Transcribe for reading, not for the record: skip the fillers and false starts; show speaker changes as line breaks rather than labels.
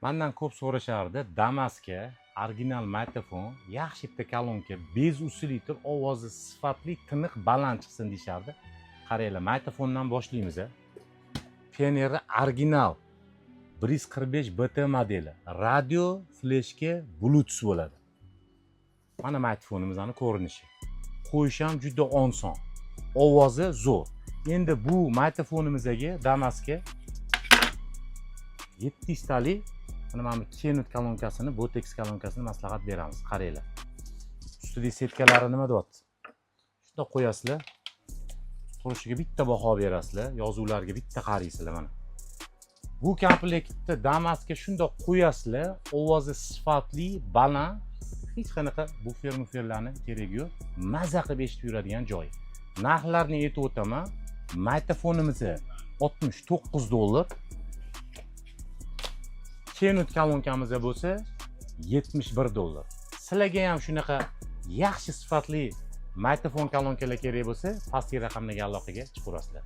Mandan ko'p so'rashardi: Damaska original magnitofon, yaxshi bitta kolonka, без усилитель, ovozi sifatli, tiniq, baland chiqsin, deyishardi. Qaranglar, magnitofondan boshlaymiz. A Pioneer original 145 BT modeli, radio, fleshka, Bluetooth bo'ladi. Mana magnitofonimizni ko'rinishi, qo'yish ham juda oson, ovozi zo'r. Endi bu magnitofonimizga Damaska 700 talik mana bu Kenwood kolonkasini, Botex kolonkasini maslahat beramiz. Qaranglar, ustidagi setkalari nima deyapti. Shundoq qo'yasizlar, turishiga bitta baho berasizlar, yozuvlarga bitta qaraysizlar. Mana bu komplektni Damaska shundoq qo'yasizlar, ovozi sifatli, baland, hech qanaqa bufer muferlarni keragi yo'q, maza qilib eshitib yuradigan joyi. Narxlarni aytib o'taman: magnitofonimiz 69 dollar, Kenwood kolonkamiz bo'lsa 71 dollar. Sizlarga ham shunaqa yaxshi sifatli magnitofon, kolonkalar kerak bo'lsa, pastki raqamdagi aloqaga chiqaverasizlar.